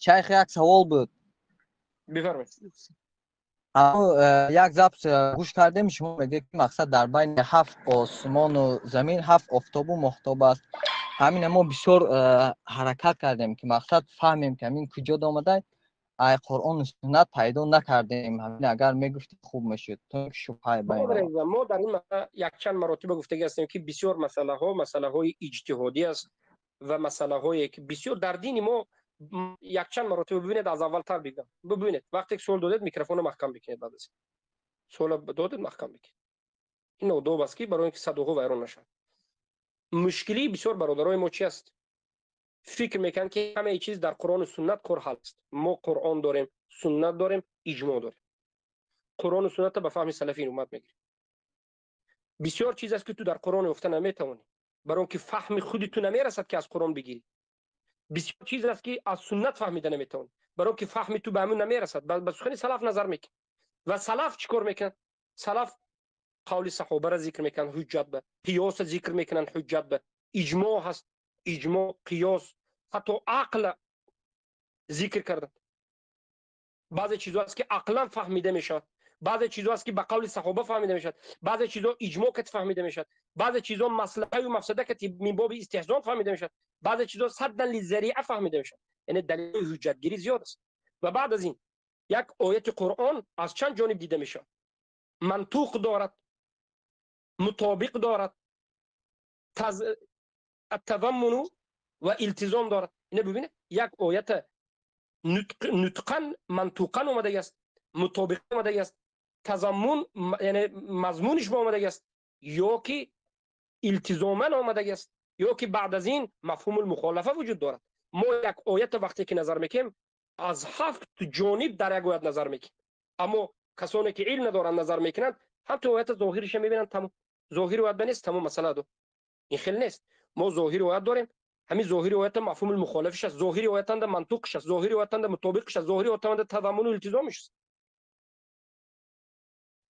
Шайх, як савол буд. Бифармоед. Як запись гӯш кардем, шумо мегӯед, ки мақсад дар байни ҳафт осмону замин ҳафт офтобу моҳтоб аст. Ҳамина мо бисёр ҳаракат кардем, ки мақсад фаҳмем, ки ҳамин куҷо омада, ай Қуръону суннат пайдо накардем. Ҳамин агар мегуфтӣ, хуб мешуд, то шубҳаи байна. Мо дар ин масъала якчанд маротиба гуфтагӣ ҳастем, ки бисёр масъалаҳо масъалаҳои иҷтиҳодӣ аст ва масъалаҳое ки бисёр дар дини мо якчанд маротиба. Бибинед, аз аввалтар бигам, бибинед, вақте ки суол додед, микрофонро маҳкам бикунед. Баъд аз суола додед, маҳкам бикунед. Ин одоб аст, ки барои ин ки садоҳо вайрон нашавад. Мушкилии бисёр бародарои мо чи аст? Фикр мекунанд, ки ҳамаи чиз дар Қуръону суннат кор ҳал аст. Мо Қуръон дорем, суннат дорем, иҷмоъ дорем. Қуръону суннатро ба фаҳми салафи уммат мегирем. Бисёр чиз аст, ки ту дар Қуръон ёфта наметавонӣ, барои он ки фаҳми худи ту намерасад, ки аз Қуръон бигирӣ. Бисёр чиз аст, ки аз суннат фаҳмида наметавонӣ, барои он ки фаҳми ту ба ҳамин намерасад. Ба сухани салаф назар мекунӣ. Ва салаф чӣ кор мекунад? Салаф қавли саҳобаро зикр мекунанд ҳуҷҷат ба, қиёса зикр мекунанд ҳуҷҷат ба, иҷмоъ ҳаст, иҷмоъ, қиёс, ҳатто ақл зикр карданд. Баъзе чизҳо аст, ки ақлан фаҳмида мешавад, баъзе чизҳо аст, ки ба қавли саҳоба фаҳмида мешавад, баъзе чизҳо иҷмоъ кати фаҳмида мешавад, баъзе чизҳо маслаҳаю мафсада кати мин боби истиҳсон фаҳмида мешавад, баъзе чизҳо саддан лиззариа фаҳмида мешавад. Яъне далели ҳуҷҷатгирӣ зиёд аст. Ва баъд аз ин як ояти Қуръон аз чанд ҷониб дида мешавад: мантуқ дорад, мутобиқ дорад, тазаммуну ва илтизом дорад. Ина бибинед, як оята нутқан, мантуқан омадаги аст, мутобиқ омадаги аст, тазаммун, яъне мазмуниш ба омадаги аст, ё ки илтизоман омадаги аст, ё ки баъд аз ин мафҳумул мухолафа вуҷуд дорад. Мо як оята вақте ки назар мекунем, аз ҳафт ҷониб дар як оят назар мекунем. Аммо касоне ки илм надоранд, назар мекунанд, ҳамто оята зоҳириша мебинанд, тамом. Зоҳири оят ба нест, тамом масъала ду. Ин хел нест. Мо зоҳири оят дорем, ҳамин зоҳири оята мафҳумул мухолифиш аст, зоҳири оятанда мантуқиш аст, зоҳири оятанда мутобиқиш аст, зоҳири оятанда тазаммуну илтизомиш аст.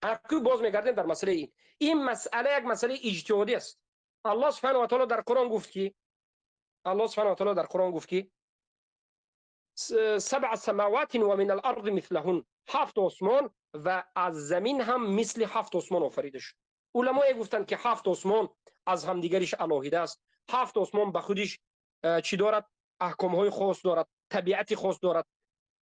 Ҳаққи боз мегардем дар масъалаи ин. Ин масъала як масъалаи иҷтиҳодӣ аст. Аллоҳ субҳанаҳу ва таъоло дар Қуръон гуфт, ки Аллоҳ субҳанаҳу ва таъоло дар Қуръон гуфт, ки سبع سماوات ومن الأرض مثلهن، ҳафт осмон ва аз замин ҳам мисли ҳафт осмон офарида шуд. Уламое гуфтанд, ки ҳафт осмон аз ҳамдигариш алоҳида аст, ҳафт осмон ба худиш чӣ дорад? Аҳкомҳои хос дорад, табиати хос дорад,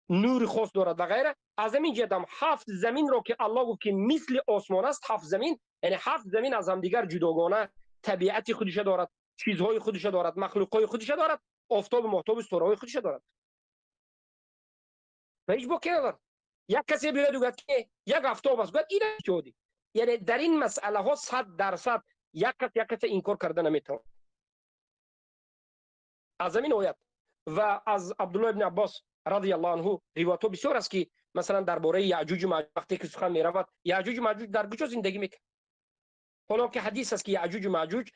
нури хос дорад ва ғайра. Аз ҳамин ҷиҳатам ҳафт заминро, ки Аллоҳ гуфт, ки мисли осмон аст, ҳафт замин, яъне ҳафт замин аз ҳамдигар ҷудогона табиати худиша дорад, чизҳои худиша дорад, махлуқҳои худиша дорад, офтобу моҳтобу ситораҳои худиша дорад ва ҳеҷ боке надорад. Як касе биёяд, гӯяд, ки як офтоб аст, гӯяд, ин иҷтиҳодӣ. Яъне дар ин масъалаҳо 100% як кас як касе инкор карда наметавонад. Аз ҳамин оят ва аз Абдулло ибни Аббос радиаллоҳу анҳу ривоятҳо бисёр аст, ки масалан дар бораи Яъҷуҷу Маъҷуҷ вақте ки сухан меравад, Яъҷуҷу Маъҷуҷ дар куҷо зиндагӣ мекунад? Ҳоло ки ҳадис аст, ки Яъҷуҷу Маъҷуҷ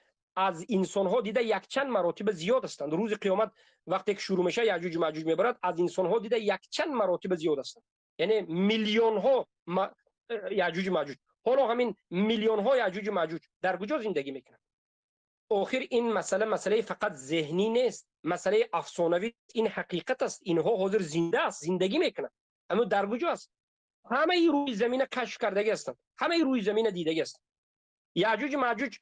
аз инсонҳо дида якчанд маротиба зиёд ҳастанд. Рӯзи қиёмат вақте ки шурӯъ мешавад, Яъҷуҷу Маъҷуҷ мебарад, аз инсонҳо дида якчанд маротиба зиёд ҳастанд, яъне миллионҳо Яъҷуҷу Маъҷуҷ. Ҳоло ҳамин миллионҳо Яъҷуҷу Маъҷуҷ дар куҷо зиндагӣ мекунанд? Охир ин масъала масъалаи фақат зеҳнӣ нест, масъалаи афсонавӣ, ин ҳақиқат аст. Инҳо ҳозир зинда аст, зиндагӣ мекунанд, аммо дар куҷо аст? Ҳамаи рӯи замина кашф кардагӣ ҳастанд, ҳамаи рӯи замина дидагӣ ҳастанд. Яъҷуҷу Маъҷуҷ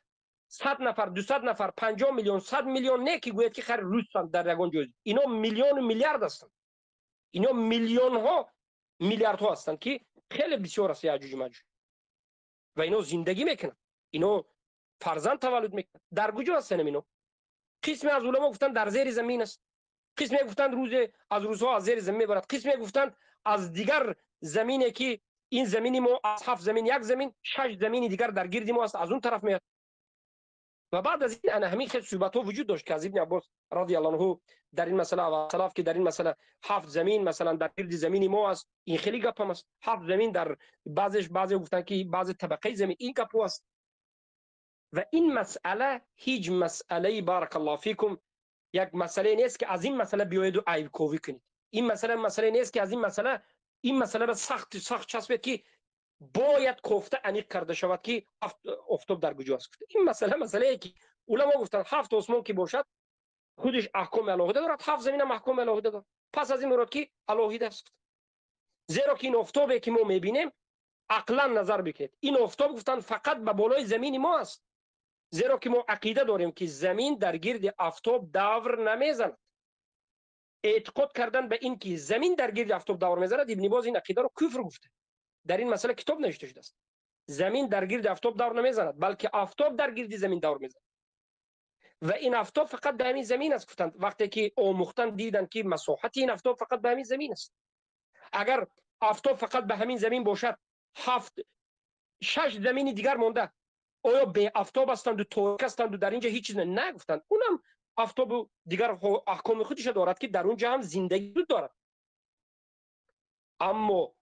100 нафар, 200 нафар, 50 миллион, 100 миллион не, ки гӯяд, ки хайр, рӯстанд дар ягон ҷой. Ино миллиону миллиард ҳастанд, ино миллионҳо, миллиардҳо ҳастанд, ки хеле бисёр аст Яъҷуҷу Маъҷуҷ. Ва ино зиндагӣ мекунанд, ино фарзанд таваллуд мекунанд. Дар куҷо ҳастанд ино? Қисме аз уламо гуфтанд, дар зери замин аст, қисме гуфтанд, рӯзе аз рӯзҳо аз зери замин мебарад, қисме гуфтанд, аз дигар замине, ки ин замини мо аз ҳафт замин як замин, шаш замини дигар дар гирди мо аст, аз он тараф меяд. Ва баъд аз ин ана ҳамин хел суҳбатҳо вуҷуд дошт, ки аз Ибни Аббос радиаллоҳу анҳу дар ин масъала ва салаф, ки дар ин масъала ҳафт замин масалан дар гирди замини мо аст, ин хеле гапам аст. Ҳафт замин дар баъзеш, баъзе гуфтанд, ки баъзе табақаи замин, ин гапҳо аст. Ва ин масъала ҳеҷ масъалаи, баракаллоҳу фикум, як масъалае нест, ки аз ин масъала биёеду айбковӣ кунед. Ин масъала масъалае нест, ки аз ин масъала, ин масъаларо сахт сахт часпед, ки бояд кофта аниқ карда шавад, ки офтоб дар куҷо аст. Ин масъала масъалае, ки уламо гуфтанд, ҳафт осмон ки бошад. Худаш аҳкоми алоҳида дорад, ҳафт замин ҳам аҳкоми алоҳида дорад. Пас аз ин мурод ки алоҳида аст. Зеро ки ин офтобе ки мо мебинем, ақлан назар бикунед, ин офтоб, гуфтанд, фақат ба болои замини мо аст. Зеро ки мо ақида дорем, ки замин дар гирди офтоб давр намезанад. Эътиқод кардан ба ин ки замин дар гирди офтоб давр мезанад, Ибни Боз ин ақидаро куфр гуфта, дар ин масъала китоб навишта шудааст. Замин дар гирди офтоб давр намезанад, балки офтоб дар гирди замин давр мезанад ва ин офтоб фақат ба ҳамин замин аст, гуфтанд. Вақте ки омӯхтан, диданд, ки масоҳати ин офтоб фақат ба ҳамин замин аст. Агар офтоб фақат ба ҳамин замин бошад, ҳафт шаш замини дигар монда оё беофтоб ҳастанду торик ҳастанду дар инҷа ҳеҷ чиз не? Гуфтанд, унам офтобу дигар аҳкоми худиша дорад, ки дар унҷа ҳам зиндагӣ дорад. Аммо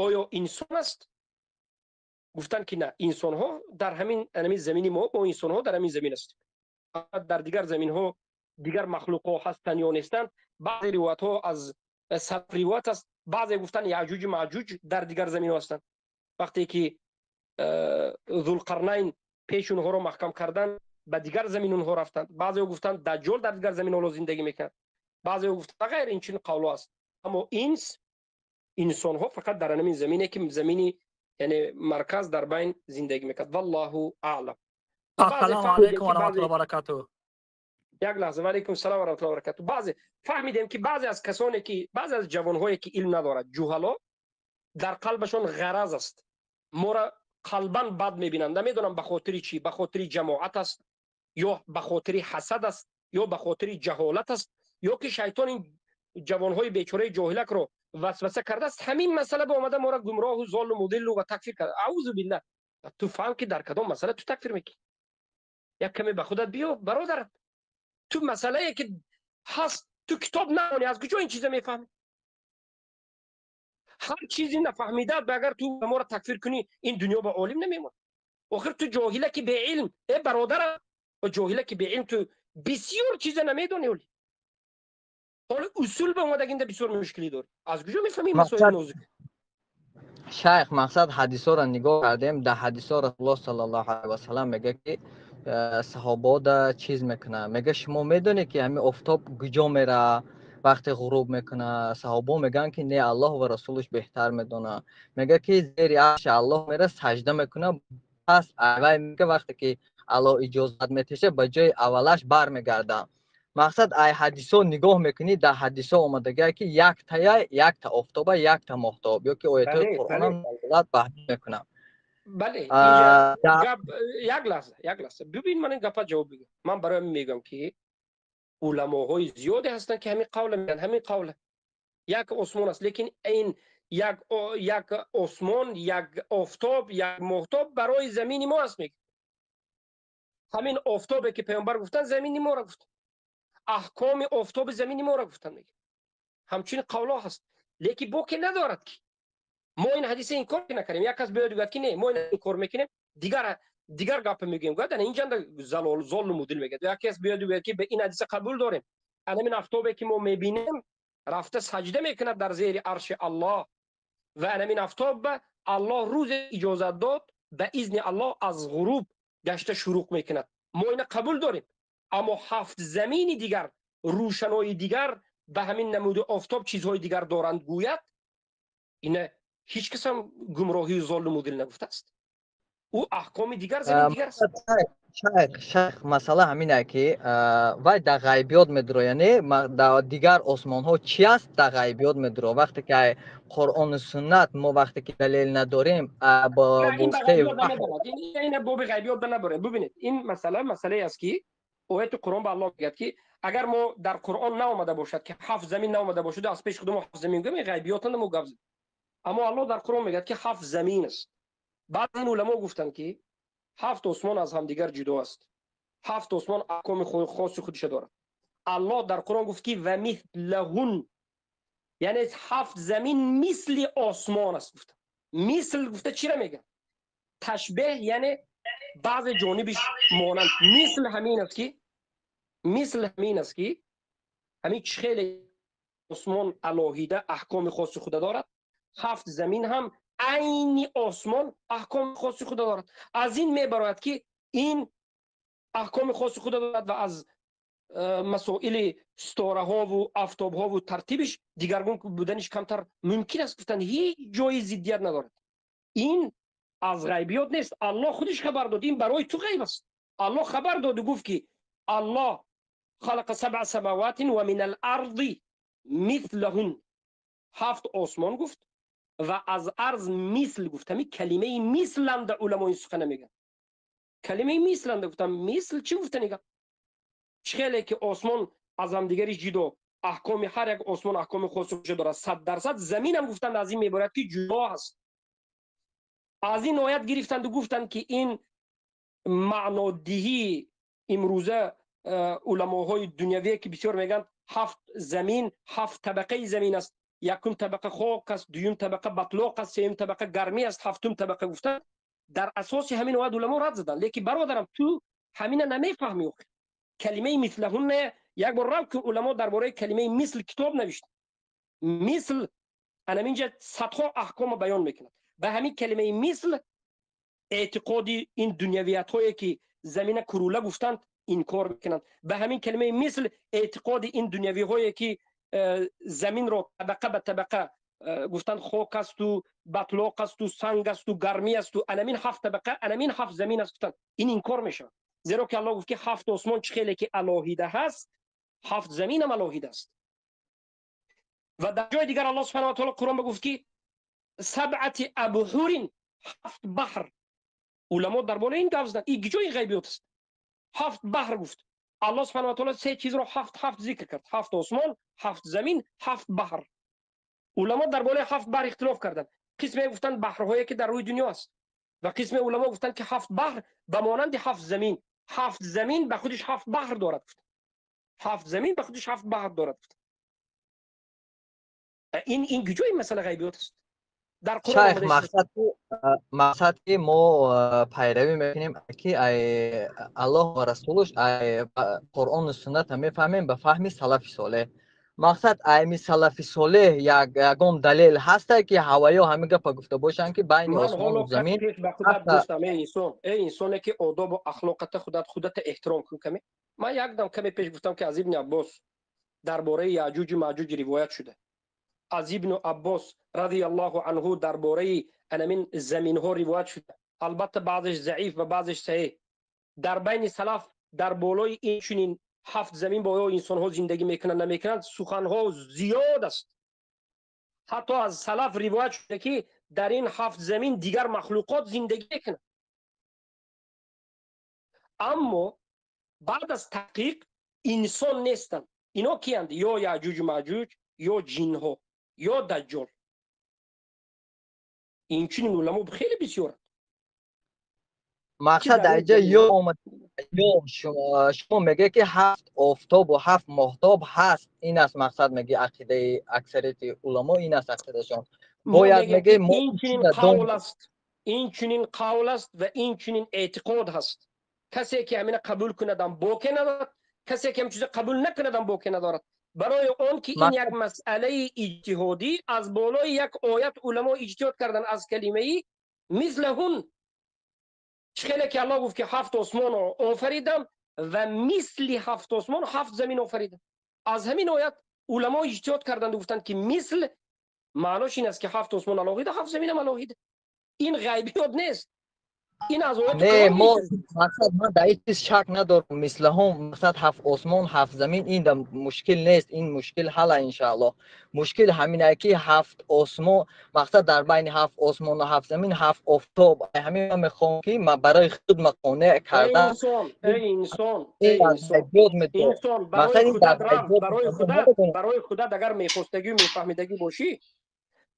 оё инсон аст? Гуфтанд, ки на, инсонҳо дар ҳамин замини мо, мо инсонҳо дар ҳамин замин ҳастем. Дар дигар заминҳо дигар махлуқҳо ҳастанд ё нестанд, баъзе ривоятҳо аз салаф ривоят аст. Баъзе гуфтанд, Яъҷуҷу Маъҷуҷ дар дигар заминҳо ҳастанд. Вақте ки Зулқарнайн пеш онҳоро маҳкам кардан, ба дигар замин онҳо рафтанд. Баъзеҳо гуфтанд, Даҷҷол дар дигар замин ҳоло зиндагӣ мекунад. Баъзеҳо гуфтанд, ғайр ин чунин қавло аст. Аммо инс, инсонҳо фақат дар ҳамин замине, ки замини, яъне марказ, дар байн зиндагӣ мекард. Валлоҳу аълам. Ассалому алайкум ва раҳматуллоҳи ва баракатуҳ. Як лаҳза. Ва алайкум салом ва раҳматуллоҳи ва баракатуҳ. Баъзе фаҳмидем, ки баъзе аз касоне ки, баъзе аз ҷавонҳое ки илм надорад, ҷуҳало, дар қалбашон ғараз аст, моро қалбан бад мебинанд. Намедонам ба хотири чӣ, ба хотири ҷамоат аст ё ба хотири ҳасад аст ё ба хотири ҷаҳолат аст, ё ки шайтон ин ҷавонҳои бечораи ҷоҳилакро васваса кардааст. Ҳамин масъала ба омада моро гумроҳу золу мудиллу ва такфир карда. Аузу биллаҳ. Ту фаҳм, ки дар кадом масъала ту такфир мекунӣ. Як каме ба худат биё, бародар. Ту масъалае ки ҳаст, ту китоб нахонӣ, аз куҷо ин чиза мефаҳмӣ? Ҳар чизи нафаҳмида агар ту моро такфир кунӣ, ин дунё ба олим намемонад. Охир ту ҷоҳила ки беилм, э бародара, ҷоҳила ки беилм, ту бисёр чиза намедонӣ. Оли ҳоло усул ба омадагинда бисёр мушкилӣ дорӣ. Аз куҷо мефаҳмӣ масоили нозук? Шайх, мақсад, ҳадисоро нигоҳ кардем. Дар ҳадисо Расулуллоҳ саллаллоҳу алайҳи васаллам мега, ки саҳобода чиз мекунад, мега: «Шумо медонед, ки ҳамин офтоб куҷо мера, вақте ғуруб мекунад?» Саҳобо мегӯянд, ки не, Аллоҳ ва расулаш беҳтар медонад. Мега, ки зери арши Аллоҳ мера, сажда мекунад. Пас вай мега, вақте ки Аллоҳ иҷозат метеша, ба ҷои аввалаш бармегардад. Мақсад, ай ҳадисо нигоҳ мекунӣ, дар ҳадисо омадагия, ки яктая, якта офтоба, якта моҳтоб, ё ки оятҳои Қуръонам далолат ба ҳамин мекунад. Бале, гап, як лаҳза, як лаҳза, бибин, ман ин гапа ҷавоб бигӯям. Ман барои ҳамин мегӯям, ки уламоҳои зиёде ҳастанд, ки ҳамин қавла мегӯянд, ҳамин қавла як осмон аст, лекин ин як осмон, як офтоб, як моҳтоб барои замини мо аст, мегӯяд. Ҳамин офтобе ки паёмбар гуфтанд, замини моро гуфтанд, аҳкоми офтоби замини моро гуфтанд, мегӯяд. Ҳамчунин қавло ҳаст, лекин боке надорад, ки мо ин ҳадиса инкор накардем. Як кас биёяд, гӯяд, ки не, мо ин инкор мекунем, дигар гапа мегӯем, гӯяд, ана инҷанда залол, золлу мудил мегӯяд. Як кас биёяд, гӯяд, ки ба ин ҳадиса қабул дорем, анамин офтобе ки мо мебинем, рафта саҷда мекунад дар зери арши Аллоҳ ва анамин офтоб ба Аллоҳ рӯзе иҷозат дод, ба изни Аллоҳ аз ғуруб гашта шуруқ мекунад, мо ина қабул дорем. Аммо ҳафт замини дигар, рӯшанои дигар, ба ҳамин намуди офтоб чизҳои дигар доранд, гӯяд, ина ҳеҷ кас ҳам гумроҳию золлу мудил нагуфтааст. Ӯ аҳкоми дигар, замин дигар аст. Шайх, масъала ҳамин ки вай дар ғайбиёт медуро, яъне дар дигар осмонҳо чи аст, дар ғайбиёт медуро. Вақте ки Қуръону суннат мо вақте ки далел надорем, ба боби ғайбиёт набарем. Бубинед, ин масъала масъалае аст, ки ояти Қуръон ба Аллоҳ мегӯяд, ки агар мо дар Қуръон наомада бошад, ки ҳафт замин наомада бошад, аз пеши худ мо ҳафт замин гӯем, ғайбиётан мо гап задем. Аммо Аллоҳ дар Қуръон мегӯяд, ки ҳафт замин аст. Баъзе ин уламо гуфтанд, ки ҳафт осмон аз ҳамдигар ҷудо аст, ҳафт осмон аҳкоми хоси худиша дорад. Аллоҳ дар Қуръон гуфт, ки ва мислаҳун, яъне ҳафт замин мисли осмон аст, гуфта. Мисл гуфта чира мегӯяд? Ташбеҳ, яъне баъзе ҷонибиш монанд. Мисл ҳамин аст, ки ҳамин чӣ хеле осмон алоҳида аҳкоми хоси худа дорад, ҳафт замин ҳам айни осмон аҳкоми хоси худа дорад. Аз ин мебарояд, ки ин аҳкоми хоси худа дорад ва аз Масоили ситораҳову афтобҳову тартибиш дигаргун буданиш камтар мумкин аст, гуфтанд, ҳеҷ ҷои зиддият надорад. Ин аз ғайбиёт нест, Аллоҳ худиш хабар дод. Ин барои ту ғайб аст. Аллоҳ хабар доду, гуфт ки Аллоҳ خلق سبع سماوات و من الارض مثلهن. ҳафт осмон гуфт ва аз арз мисл гуфт. Ҳами калимаи мисланда уламои сухана мегӯянд. Калимаи мисланда гуфтам, мисл чӣ гуфтани гап? Чӣ хеле ки осмон аз ҳамдигари ҷудо, аҳкоми ҳар як осмон аҳкоми хоси худро дорад, 100% заминам, гуфтанд, аз ин меборад ки ҷудо ҳаст. Аз ин оят гирифтанду гуфтанд ки ин маънодиҳии имрӯза уламоҳои дунявие ки бисёр мегӯянд, ҳафт замин, ҳафт табақаи замин аст, якум табақа хок аст, дуюм табақа батлоқ аст, сеюм табақа гармӣ аст, ҳафтум табақа гуфтанд, дар асоси ҳамин оят уламо рад заданд. Лекин, бародарам, ту ҳамина намефаҳмӣ. Калимаи мислаҳунна як бор рав ки уламо дар бораи калимаи мисл китоб навишт. Мисл анаминҷа садҳо аҳкома баён мекунад. Ба ҳамин калимаи мисл эътиқоди ин дунявиятҳое ки замина курула гуфтанд, инкор мекунанд. Ба ҳамин калимаи мисл эътиқоди ин дунявиҳое ки заминро табақа ба табақа гуфтанд, хок асту батлоқ асту санг асту гармӣ асту анамин ҳафт табақа, анамин ҳафт замин аст гуфтанд, ин инкор мешавад. Зеро ки Аллоҳ гуфт ки ҳафт осмон чӣ хеле ки алоҳида ҳаст, ҳафт заминам алоҳида аст. Ва дар ҷои дигар Аллоҳ субҳана ва таоло Қуръон гуфт ки سبعة أبحر, ҳафт баҳр. Уламо дар бораи ин гап заданд. Ин ҷои ғайбиёт аст? Ҳафт баҳр гуфт. Аллоҳ субҳана ва таоло се чизро ҳафт ҳафт зикр кард: ҳафт осмон, ҳафт замин, ҳафт баҳр. Уламо дар бораи ҳафт баҳр ихтилоф карданд. Қисме гуфтанд, баҳрҳое ки дар рӯи дунё аст, ва қисме уламо гуфтанд ки ҳафт баҳр ба монанди ҳафт замин, ҳафт замин ба худиш ҳафт баҳр дорад гуфт, ҳафт замин ба худиш ҳафт баҳр дорад гуфт. Ин куҷои масъала ғайбиёт аст? Дар Шайх, мақсад ки мо пайравӣ мекунем ки ай Аллоҳ ва расулуш, ай Қуръону сунната мефаҳмем ба фаҳми салафи солеҳ. Мақсад, айми салафи солеҳ ягон далел ҳаста ки ҳаваё ҳамин гапа гуфта бошанд ки байни осмону замин? Эй инсон, эй инсоне ки одобу ахлоқата худат худата эҳтиром кун каме. Ман якдам каме пеш гуфтам ки аз Ибни Аббос дар бораи Яъҷуҷу Маъҷуҷ ривоят шуда, аз Ибну Аббос радиаллоҳу анҳу дар бораи анамин заминҳо ривоят шуда, албатта баъзеш заиф ва баъзеш саҳеҳ. Дар байни салаф дар болои ин чунин ҳафт замин бо ё инсонҳо зиндагӣ мекунанд, намекунанд, суханҳо зиёд аст. Ҳатто аз салаф ривоят шуда ки дар ин ҳафт замин дигар махлуқот зиндагӣ мекунанд. Аммо баъд аз таҳқиқ инсон нестанд. Ино киянд? Ё Яъҷуҷу Маъҷуҷ, ё ҷинҳо, ё Даҷҷол. Инчунин уламо хеле бисёранд. Мақсад, дар ҷа ё омад, ё шумо мегӯед ки ҳафт офтобу ҳафт моҳтоб ҳаст, ин аст мақсад. Меги, ақидаи аксарияти уламо ин аст, ақидашон бояд меги. Инчунин қавл аст, инчунин қавл аст ва инчунин эътиқод ҳаст. Касе ки ҳамина қабул кунадам, боке надорад, касе ки ҳам чиза қабул накунадам, боке надорад, барои он ки ин як масъалаи иҷтиҳодӣ. Аз болои як оят уламо иҷтиҳод кардан, аз калимаи мислаҳун. Чӣ хеле ки Аллоҳ гуфт ки ҳафт осмонро офаридам ва мисли ҳафт осмон ҳафт замин офаридам, аз ҳамин оят уламо иҷтиҳод карданду гуфтанд ки мисл маънош ин аст ки ҳафт осмон алоҳида, ҳафт заминам алоҳида. Ин ғайбиёт нест. Ин аз оят. Не, мо мақсад, ман дар ин чиз шак надорам. Мислаҳум, мақсад, ҳафт осмон, ҳафт замин, ин да мушкил нест, ин мушкил ҳала, иншааллоҳ. Мушкил ҳамин ки ҳафт осмон, мақсад, дар байни ҳафт осмону ҳафт замин ҳафт офтоб. Ҳамин ман мехоҳам ки ман барои худ ма қонеъ кардан. Инсон, эй инсон, эй инсон, инсон, барои худат барои худат, барои худат агар мехостагию мефаҳмидагӣ бошӣ,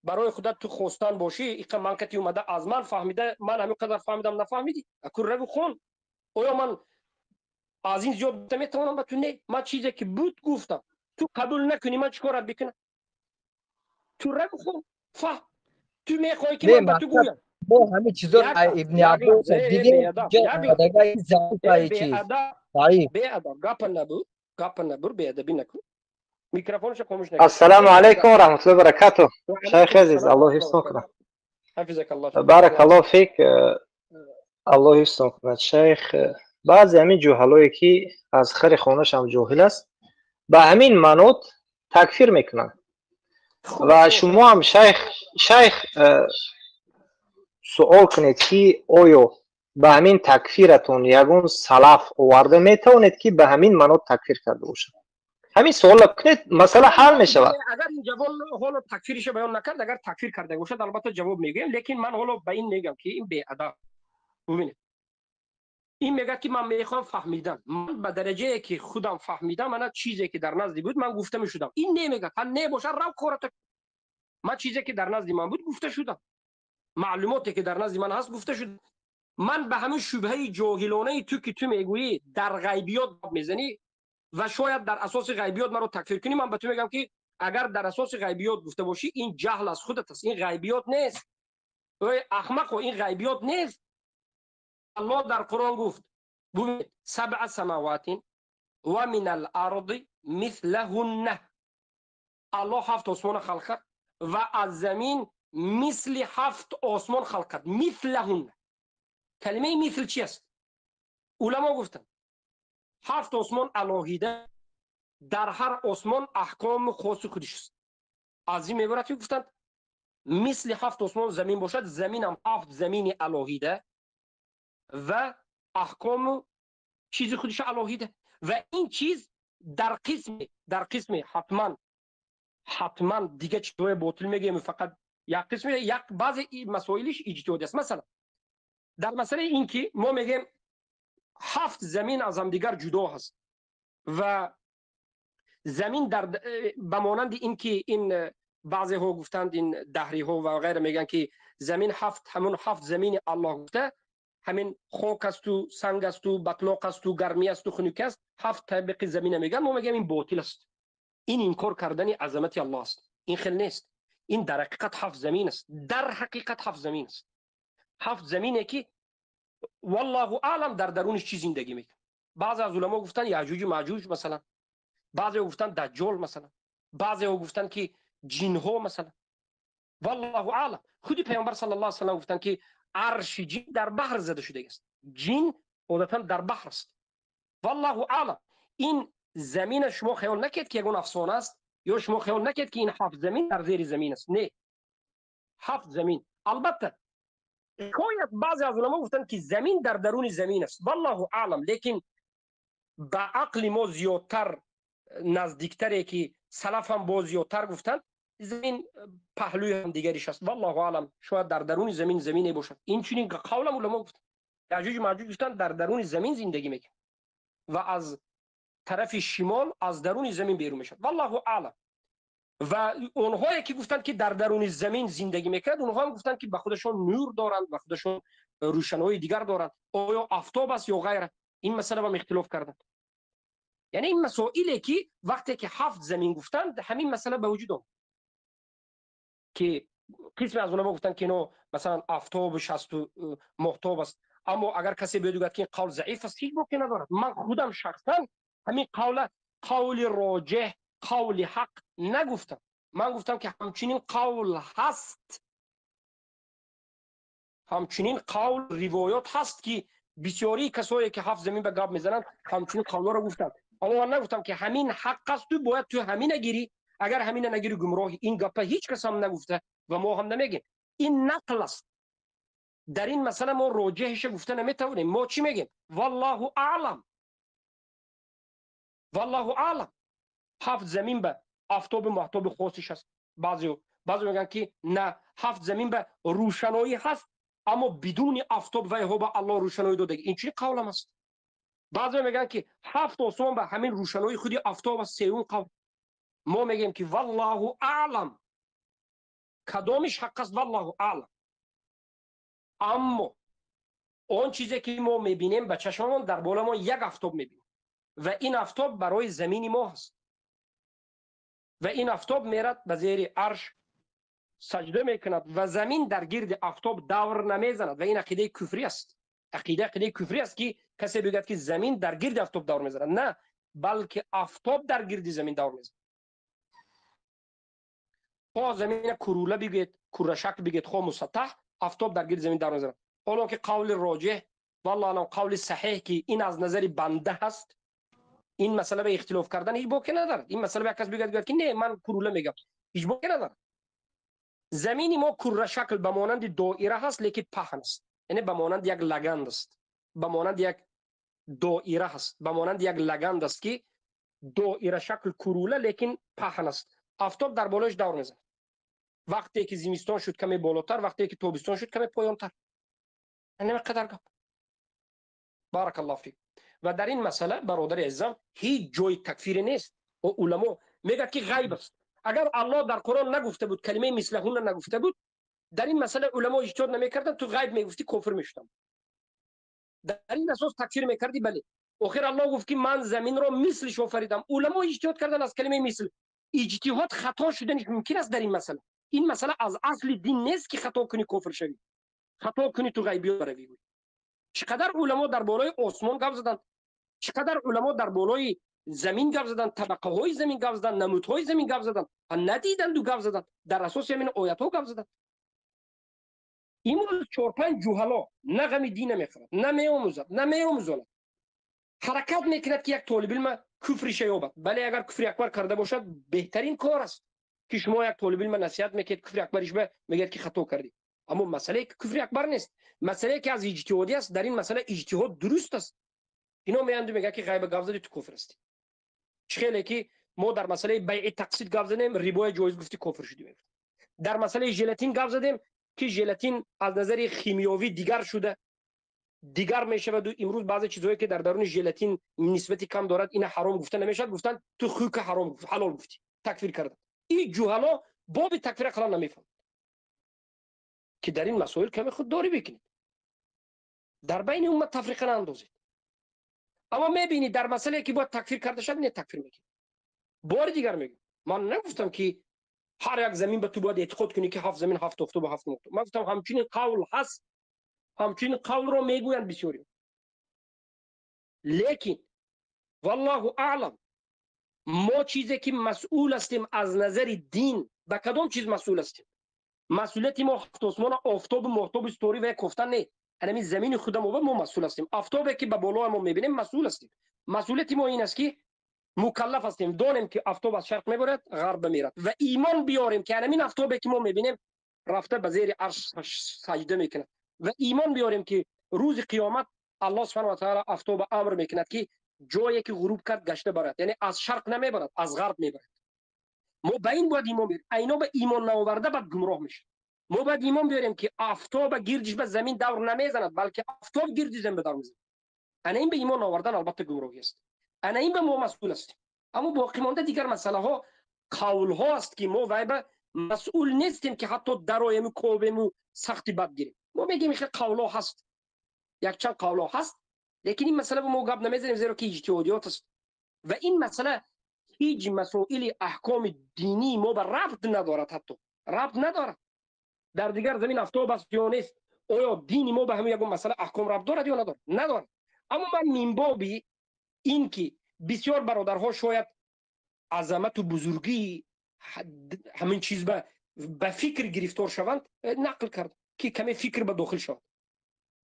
барои худат ту хостан бошӣ, иқа ман кати омада аз ман фаҳмида, ман ҳамин қадар фаҳмидам, нафаҳмидӣ, аку раву хон. Оё ман аз ин зиёд гуфта метавонам ба ту? Не, ман чизе ки буд, гуфтам. Ту қабул накунӣ, ман чӣ корат бикунам? Ту раву хон, фаҳм. Ту мехоҳӣ ки ман ба ту гӯям. Мо ҳамин чизо Ибни Аббос дидем. Беадаб, гапа набур, гапа набур, беадабӣ накун, микрофонша хомӯш накун. Ассалому алайкум ва раҳматуллоҳи баракатуҳ, шайх азиз, Аллоҳ ҳифзтон кунад. Ҳафизакаллоҳ. Баракаллоҳ фик, Аллоҳ ҳифзтон кунад, шайх. Баъзе ҳамин ҷуҳалое, ки аз хари хонашам ҷоҳил аст, ба ҳамин манот такфир мекунанд. Ва шумо ҳам, шайх, суол кунед, ки оё ба ҳамин такфиратон ягон салаф оварда метавонед, ки ба ҳамин манот такфир карда бошад? Ҳамин суолро кунед, масъала ҳал мешавад. Агар ин ҷавон ҳоло такфириша баён накард, агар такфир карда бошад, албатта ҷавоб мегӯем, лекин ман ҳоло ба ин мегӯям, ки ин беадаб. Бубинед, ин мегӯяд, ки ман мехоҳам фаҳмидан. Ман ба дараҷае ки худам фаҳмидам, ана чизе ки дар назди буд, ман гуфта мешудам. Ин не мегӯяд, ҳа, не бошад, рав кората. Ман чизе ки дар назди ман буд, гуфта шудам, маълумоте ки дар назди ман ҳаст, гуфта шуд. Ман ба ҳамин шубҳаи ҷоҳилонаи ту, ки ту мегӯӣ, дар ғайбиёт мезанӣ ва шояд дар асоси ғайбиёт маро такфир кунӣ, ман ба ту мегӯям, ки агар дар асоси ғайбиёт гуфта бошӣ, ин ҷаҳл аз худат аст, ин ғайбиёт нест. Ой аҳмақо, ин ғайбиёт нест. Аллоҳ дар Қуръон гуфт, бубинед: سبع سماوات ومن الأرض مثلهن. Аллоҳ ҳафт осмона халқ кард ва аз замин мисли ҳафт осмон халқ кард. مثلهن, калимаи мисл чи аст? Уламо гуфтанд, ҳафт осмон алоҳида, дар ҳар осмон аҳкоми хоси худиш аст. Аз ин мебарад, ки гуфтанд, мисли ҳафт осмон замин бошад, заминам ҳафт замини алоҳида ва аҳкому чизи худиша алоҳида. Ва ин чиз дар қисми ҳатман дига чизҳои ботил мегӯем, фақат як қисми, як баъзе масоилиш иҷтиҳодӣ аст. Масалан, дар масъалаи ин ки мо мегӯем, ҳафт замин аз ҳамдигар ҷудо ҳаст ва замин дар ба монанди ин ки ин баъзеҳо гуфтанд, ин даҳриҳо ва ғайра мегӯянд, ки замин ҳафт, ҳамон ҳафт замини Аллоҳ гуфта, ҳамин хок асту санг асту батлоқ асту гармӣ асту хунукӣ аст, ҳафт табиқи замина мегӯянд. Мо мегӯем, ин ботил аст, ин инкор кардани азамати Аллоҳ аст. Ин хел нест, ин дар ҳақиқат ҳафт замин аст, дар ҳақиқат ҳафт замин аст, ҳафт замине ки валлоҳу аълам дар даруниш чӣ зиндагӣ мекунад. Баъзе аз уламо гуфтанд, Яъҷуҷу Маъҷуҷ масалан, баъзеҳо гуфтанд, Даҷҷол масалан, баъзеҳо гуфтанд, ки ҷинҳо масалан, валлоҳу аълам. Худи Паёмбар саллаллоҳу алайҳи васаллам гуфтанд, ки арши ҷин дар баҳр зада шудааст. Ҷин одатан дар баҳр аст. Валлоҳу аълам. Ин замина шумо хаёл накед, ки ягон афсона аст, ё шумо хаёл накед, ки ин ҳафт замин дар зери замин аст. Не, ҳафт замин, албатта, шояд баъзе аз уламо гуфтанд, ки замин дар даруни замин аст, валлоҳу аълам, лекин ба ақли мо зиёдтар наздиктаре, ки салаф ҳам боз зиёдтар гуфтанд, замин паҳлӯи ҳамдигариш аст. Валлоҳу аълам, шояд дар даруни замин замине бошад. Инчунин қавлам уламо гуфтанд, Яъҷуҷ Маъҷуҷ гуфтанд, дар даруни замин зиндагӣ мекунад ва аз тарафи шимол аз даруни замин берун мешавад. Валлоҳу аълам. Ва онҳое ки гуфтанд, ки дар даруни замин зиндагӣ мекунад, онҳо ҳам гуфтанд, ки ба худашон нур доранд, ба худашон рӯшаноии дигар доранд. Оё афтоб аст ё ғайра, ин масъала ҳам ихтилоф карданд. Яъне ин масоиле ки вақте ки ҳафт замин гуфтанд, ҳамин масъала ба вуҷуд омад, ки қисме аз уламо гуфтанд, ки ино масалан афтобу шасту моҳтоб аст. Аммо агар касе биёд гӯяд, ки ин қавл заиф аст, ҳеҷ боке надорад. Ман худам шахсан ҳамин қавла қавли роҷеҳ, қавли ҳақ нагуфтам. Ман гуфтам, ки ҳамчунин қавл ҳаст, ҳамчунин қавл ривоят ҳаст, ки бисёрии касое ки ҳафт замин ба гап мезананд, ҳамчунин қавлҳоро гуфтанд. Аммо ман нагуфтам, ки ҳамин ҳақ аст, ту бояд ту ҳамина гирӣ, агар ҳамина нагирӣ, гумроҳӣ. Ин гапа ҳеҷ кас ҳам нагуфта ва мо ҳам намегем. Ин нақл аст. Дар ин масъала мо роҷеҳиша гуфта наметавонем. Мо чӣ мегем? Валлоҳу аълам, валлоҳу аълам. Ҳафт замин ба афтобу моҳтоби хосиш аст. Баъзе мегӯянд, ки на, ҳафт замин ба рӯшаноӣ ҳаст, аммо бидуни афтоб вайҳо ба Аллоҳ рӯшаноӣ додаги. Ин чунин қавлам аст. Баъзе мегӯянд, ки ҳафт осмон ба ҳамин рӯшаноии худи афтоб аст. Сеюм қавл. Мо мегӯем, ки валлоҳу аълам, кадомиш ҳақ аст, валлоҳу аълам. Аммо он чизе ки мо мебинем ба чашмамон, дар боламон як афтоб мебинем ва ин афтоб барои замини мо ҳаст ва ин афтоб мерад, ба зери арш саҷда мекунад ва замин дар гирди афтоб давр намезанад. Ва ин ақидаи куфрӣ аст, ақидаи куфрӣ аст, ки касе бигӯяд, ки замин дар гирди афтоб давр мезанад. На, балки афтоб дар гирди замин давр мезанад. Хо замина курула бигӯед, курашакл бигӯед, хо мусаттаҳ, афтоб дар гирди замин давр мезанад. Ҳоло ки қавли роҷеҳ والله اعلم قول صحیح که این از نظر بنده هست، این مسئله به اختلاف کردن هیچ باکی ندارد. این مسئله به کس بگه که نه من کروله میگم، هیچ باکی ندارد. زمین ما کره شکل به مانند دایره هست، لیکن پهن است، یعنی به مانند یک لگند است، به مانند یک دایره هست، به مانند یک لگند است که دایره شکل کروله لیکن پهن است. آفتاب در بالایش دور میزنه. وقتی که زمستان شد کمی بالاتر، وقتی که تابستان شد کمی پایانتر. یعنی قدر گپ. بارک الله فیک. و در این مسئله برادر عزیزم هیچ جای تکفیر نیست. و علما میگه که غیب است. اگر الله در قرآن نگفته بود، کلمه مثلهون نگفته بود، در این مسئله علما اجتهاد نمیکردن، تو غیب میگفتی کفر میشدم. در این اساس تکفیر میکردی. بله، آخر الله گفت که من زمین را مثلش آفریدم. علما اجتهاد کردن از کلمه مثل. اجتهاد خطا شدنش ممکن است در این مسئله. این مسئله از اصل دین نیست که خطا کنی کفر شوی، خطا کنی تو غیبی بروی. چقدر علما در بالای آسمان گپ زدن، چقدر علما در بالای زمین گپ زدن، طبقه های زمین گپ زدن، نمودهای زمین گپ زدن، ندیدن دو گپ زدن، در اساس همین آیت ها گپ زدن. امروز 4-5 جوهلا نه غم دین نمیخورد، نه میآموزد، نه میآموزاند، حرکت میکند که یک طالب علم کفر یابد. بله، اگر کفر اکبر کرده باشد بهترین کار است که شما یک طالب علم نصیحت میکرد، کفر اکبرش به میگه که خطا کردی. اما مسئله که کفر اکبر نیست، مسئله که از اجتهادی است. در این مسئله اجتهاد درست است. اینا میاند میگه که غیب گپ زدی تو کفر هستی. چه که ما در مسئله بیع تقسیط گپ زدیم، ربای جایز گفتی کفر شدی. در مسئله ژلاتین گپ زدیم که ژلاتین از نظر خیمیاوی دیگر شده، دیگر میشود. و امروز بعضی چیزهایی که در درون ژلاتین نسبتی کم دارد اینا حرام گفته نمیشد، گفتن تو خوک حرام حلال گفتی، تکفیر کردن. این جهلا باب تکفیر اصلا نمیفهمند که در این مسائل کمی خودداری بکنید، در بین امت تفریقه ناندازید. اما میبینید در مسئله که باید تکفیر کرده شد نه تکفیر میکنید. بار دیگر میگم، من نگفتم که هر یک زمین به تو باید اعتقاد کنی که 7 زمین 7 افتاب و 7 نقطه. من گفتم همچنین قول هست، همچنین قول رو میگویند بسیاری، لیکن والله اعلم ما چیزی که مسئول هستیم از نظر دین، به کدام چیز مسئول هستیم؟ مسئولیت ما هفت آسمان، آفتاب، ماهتاب، ستاره و کوفتن نه، همین زمین خود ما مسئول هستیم. آفتابی که به بالا ما میبینیم مسئول هستیم. مسئولیت ما این است که مکلف هستیم دانیم که آفتاب از شرق میبرد غرب میرد و ایمان بیاریم که همین آفتابی که ما میبینیم رفته به زیر عرش سجده میکند و ایمان بیاریم که روز قیامت الله سبحانه و تعالی آفتاب امر میکند که جایی که غروب کرد گشته برد، یعنی از شرق نمیبرد، از غرب میبرد. ما به این باید ایمان بیاریم. اینا به ایمان نآورده بعد گمراه میشه. ما باید ایمان بیاریم که آفتاب گردش به زمین دور نمیزند، بلکه آفتاب گرد زمین به دور میزند. انا این به ایمان آوردن البته گمراهی است. انا این به ما مسئول است. اما باقی مانده دیگر مسئله ها قول ها است که ما وای به مسئول نیستیم که حتی درایم کوبیم و سختی بد گیریم. ما میگیم که قول ها هست، یک چند قول ها هست، لیکن این مسئله به ما گپ نمیزنیم زیرا که اجتهادیات است و این مسئله هیچ مسائل احکام دینی ما به ربط ندارد، حتی ربط ندارد. در دیگر زمین افتاب است یا نیست، آیا دین ما به هم یک مسئله احکام ربط دارد یا ندارد؟ ندارد. اما من من بابی این که بسیار برادرها شاید عظمت و بزرگی همین چیز به فکر گرفتار شوند، نقل کرد که کمی فکر به داخل شود،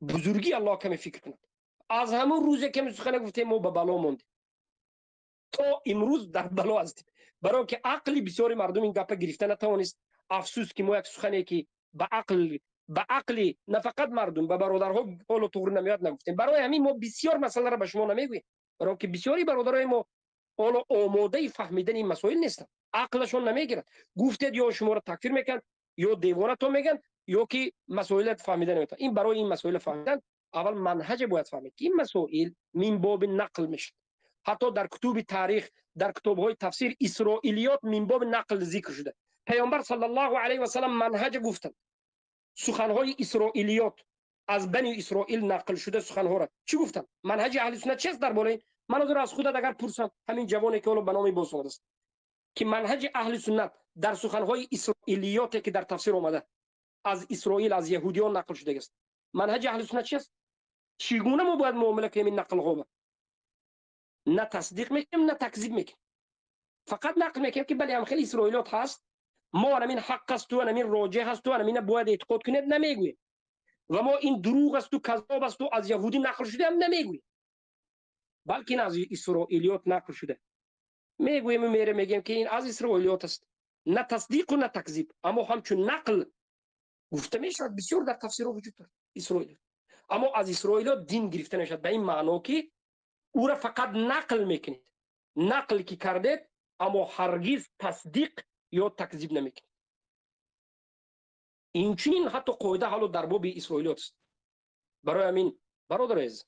بزرگی الله کمی فکر کند. از همون روزی که سخن گفتیم ما به بلا موندیم، تا امروز در بلا هستیم، برای که عقلی بسیاری مردم این گپ گرفته نتوانست. افسوس که ما یک سخنی که به عقلی نه فقط مردم، به برادرها حالا طور نمیاد نگفتیم. برای همین ما بسیار مسئله را به شما نمیگوییم، برای که بسیاری برادرای ما حالا آماده فهمیدن این مسائل نیستند، عقلشون نمیگیرد. گفتید یا شما را تکفیر میکنن یا دیوانه تو میگن یا که مسائل فهمیدن نمیتونن. این برای این مسائل فهمیدن اول منهج باید فهمید که این مسائل من باب نقل میشه. حتی در کتب تاریخ، در کتاب‌های تفسیر، اسرائیلیات من باب نقل ذکر شده. پیامبر صلی الله علیه و سلم منهج گفتند، سخنهای اسرائیلیات از بنی اسرائیل نقل شده سخنها را چی گفتند؟ منهج اهل سنت چیست درباره این؟ من از خودت اگر پرسم، همین جوانی که حالا به نام باز آمده است، که منهج اهل سنت در سخنهای اسرائیلیات که در تفسیر آمده از اسرائیل، از یهودیان نقل شده است، منهج اهل سنت چیست؟ چگونه ما باید معامله کنیم این نقل ها؟ نه تصدیق میکنیم نه تکذیب میکنیم، فقط نقل میکنیم که بله هم خیلی اسرائیلیات هست، ما همین حق است و همین راجع هست و همین باید اعتقاد کنید نمیگوییم. Ва мо ин дурӯғ асту, казоб асту, аз яҳудӣ нақл шуда ҳам намегӯем, балки ин аз исроилиёт нақл шуда мегӯем. Мере мегӯем, ки ин аз исроилиёт аст, на тасдиқу на такзиб, аммо ҳамчун нақл гуфта мешавад. Бисёр дар тафсирҳо вуҷуд дорад исроилиёт, аммо аз исроилиёт дин гирифта намешавад, ба ин маъно ки ӯра фақат нақл мекунед. Нақл ки кардед, аммо ҳаргиз тасдиқ ё такзиб намекунед. Инчунин ҳатто қоида ҳало дар боби исроилиёт аст. Барои ҳамин, бародари азиз,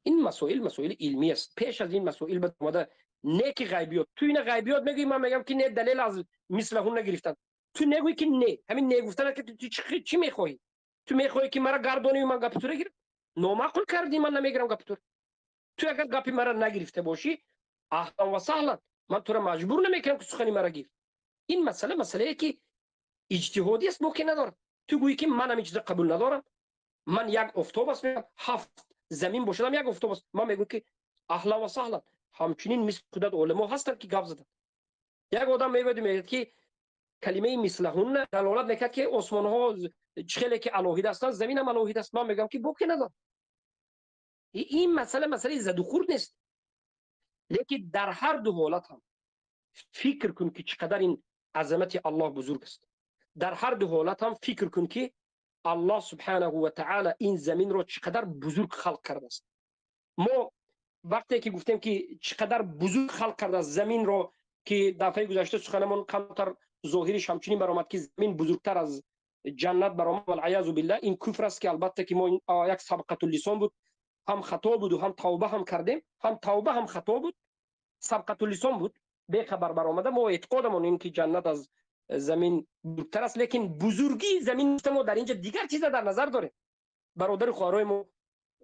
ин масоил масоили илмӣ аст. Пеш аз ин масоил ба омада не ки ғайбиёт. Ту ина ғайбиёт мегӯӣ, ман мегӯям, ки не, далел аз мислаҳун нагирифтанд. Ту негӯӣ, ки не, ҳамин не гуфтана, ки ту чӣ мехоҳӣ? Ту мехоҳӣ, ки мара гардонӣ, ман гапи тура гирам? Номаъқул кардӣ, ман намегирам гапи тура. Ту агар гапи мара нагирифта бошӣ, аҳлан ва саҳлан, ман тура маҷбур намекунам, ки сухани мара гир. Ин масъала масъалае ки иҷтиҳодӣ аст, боке надорад. Ту гӯӣ, ки ман ҳамин чиза қабул надорам, ман як офтоб аст мегӯям, ҳафт замин бошадам, як офтоб аст, ман мегӯям, ки аҳлан ва саҳлан. Ҳамчунин мисли худат оламо ҳастанд, ки гап заданд. Як одам мегӯяд, мегӯяд, ки калимаи мислаҳунна далолат мекард, ки осмонҳо чӣ хеле ки алоҳида ҳастанд, замин ҳам алоҳида аст. Ман мегӯям, ки боке надорад. Ин масъала масъалаи задухӯрд нест, лекин дар ҳар ду ҳолат ҳам фикр кун, ки чӣ қадар ин азамати Аллоҳ бузург аст. Дар ҳар ду ҳолат ҳам фикр кун, ки Аллоҳ субҳанаҳу ва таъала ин заминро чӣ қадар бузург халқ кардааст. Мо вақте ки гуфтем, ки чӣ қадар бузург халқ кардааст заминро, ки дафъаи гузашта суханамон камтар зоҳириш ҳамчунин баромад, ки замин бузургтар аз ҷаннат баромад, валъаязу биллаҳ, ин куфр аст, ки албатта ки мо як сабқатуллисон буд, ҳам хато буду, ҳам тавба ҳам кардем, ҳам тавба ҳам хато буд, сабқатуллисон буд, бехабар баромада. Мо эътиқодамон ин ки ҷаннат аз замин бузургтар аст, лекин бузургии замин мо дар инҷа дигар чиза дар назар дорем. Бародари хоҳарои мо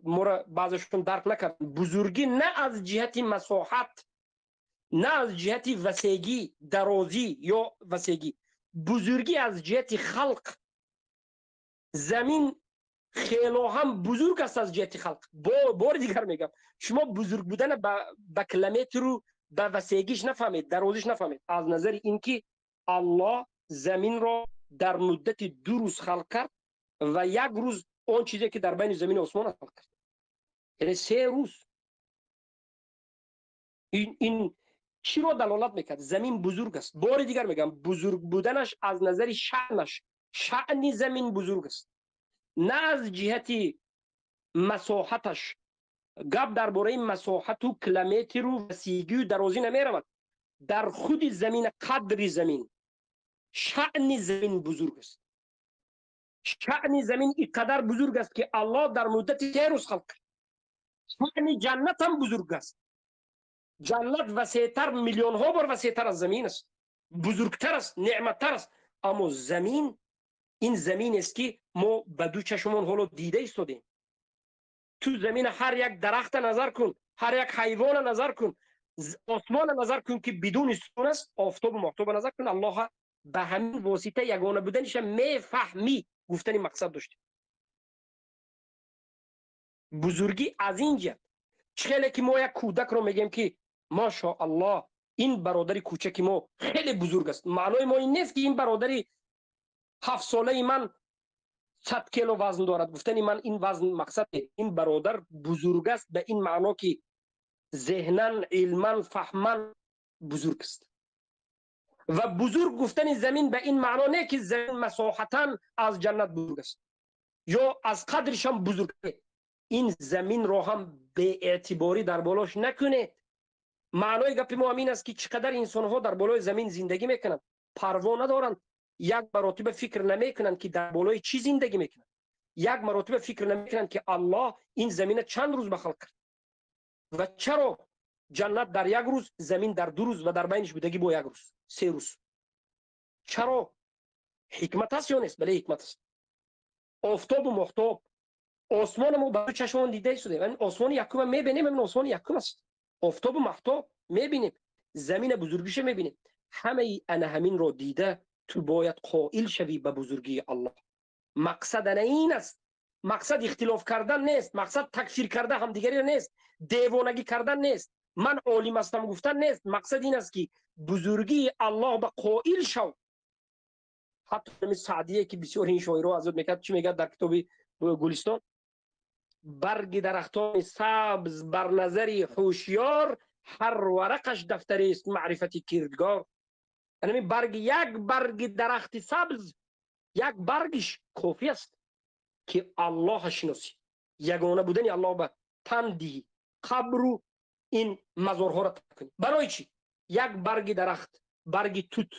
моро баъзешон дарк накард. Бузургӣ на аз ҷиҳати масоҳат, на аз ҷиҳати васегӣ, дарозӣ ё васегӣ, бузургӣ аз ҷиҳати халқ. Замин хело ҳам бузург аст аз ҷиҳати халқ. Бори дигар мегӯям, шумо бузург будана ба километру ба васегиш нафаҳмед, дарозиш нафаҳмед, аз назари ин ки Аллоҳ заминро дар муддати 2 рӯз халқ кард ва як рӯз он чизе ки дар байни замину осмон аст халқ кард, яъне 3 рӯз. Ин чиро далолат мекард? Замин бузург аст. Бори дигар мегӯям, бузург буданаш аз назари шаънаш, шаъни замин бузург аст, на аз ҷиҳати масоҳаташ. Гап дар бораи масоҳату километру васигию дарозӣ намеравад. Дар худи замин, қадри замин, шаъни замин бузург аст. Шаъни замин ин қадар бузург аст, ки Аллоҳ дар муддати 3 рӯз халқ кард. Шаъни ҷаннат ҳам бузург аст. Ҷаннат васеътар, миллионҳо бор васеътар аз замин аст, бузургтар аст, неъматтар аст, аммо замин ин замин аст, ки мо ба ду чашмон ҳоло дида истодем. Ту замина ҳар як дарахта назар кун, ҳар як ҳайвона назар кун, осмона назар кун, ки бидуни сутун аст, офтобу моҳтоба назар кун, Аллоҳа ба ҳамин восита ягона буданиша мефаҳмӣ. Гуфтани мақсад доштем, бузургӣ аз ин ҷиҳат. Чӣ хеле ки мо як кӯдакро мегӯем, ки машоаллоҳ, ин бародари кӯчаки мо хеле бузург аст, маънои мо ин нест, ки ин бародари 7-солаи ман 100 кило вазн дорад. Гуфтани ман ин вазн мақсад, ин бародар бузург аст ба ин маъно, ки зеҳнан, илман, фаҳман бузург аст. Ва бузург гуфтани замин ба ин маъно не, ки замин масоҳатан аз ҷаннат бузург аст ё аз қадришам бузург. Ин заминро ҳам беэътиборӣ дар болош накунед. Маънои гапи мо ҳамин аст, ки чӣ қадар инсонҳо дар болои замин зиндагӣ мекунанд, парво надоранд, як маротиба фикр намекунанд, ки дар болои чӣ зиндагӣ мекунанд, як маротиба фикр намекунанд, ки Аллоҳ ин замина чанд рӯз ба халқ кард ва чаро ҷаннат дар як рӯз, замин дар 2 рӯз ва дар байниш будагӣ бо як рӯз, 3 рӯз. Чаро? Ҳикмат аст ё нест? Бале, ҳикмат аст. Офтобу моҳтоб, осмона мо ба чашмон дида истодем. Осмони якума мебинем, ҳамин осмони якум аст. Офтобу маҳтоб мебинем, замина бузургиша мебинем. Ҳамаи ана ҳаминро дида, ту бояд қоил шавӣ ба бузургии Аллоҳ. Мақсад ана ин аст. Мақсад ихтилоф кардан нест, мақсад такфир карда ҳамдигариро нест, девонагӣ кардан нест, ман олим ҳастам гуфтан нест. Мақсад ин аст, ки бузургии Аллоҳ ба қоил шав. Ҳатто Саъдие, ки бисёр ин шоиро азёд мекард, чӣ мегӯяд дар китоби Гулистон. Барги дарахтони сабз бар назари ҳушёр, ҳар варақаш дафтарест маърифати кирдгор. Ҳамин барги, як барги дарахти сабз, як баргиш кофӣ аст ки Аллоҳ шиносӣ, ягона будани Аллоҳ ба тан диҳӣ, қабру ин мазорҳоро тарк кунӣ. Барои чӣ? Як барги дарахт, барги тут,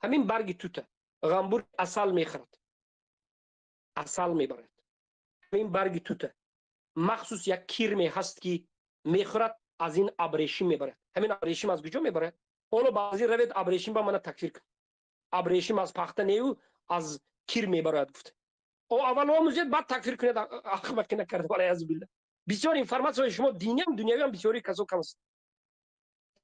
ҳамин барги тута ғамбур асал мехӯрад, асал мебарад. Ҳамин барги тута махсус як кирме ҳаст ки мехӯрад, аз ин абрешим мебарад. Ҳамин абрешим аз куҷо мебарад? Ҳоло баъзе равед абрешим ба мана такфир кун, абрешим аз пахта нею аз кир мебарад гуфта. О, аввал омӯзед, баъд такфир кунед. Ахмақӣ накарда, валаязу билла. Бисёр информатсияи шумо диниам, дунявиам бисёри касо кам аст.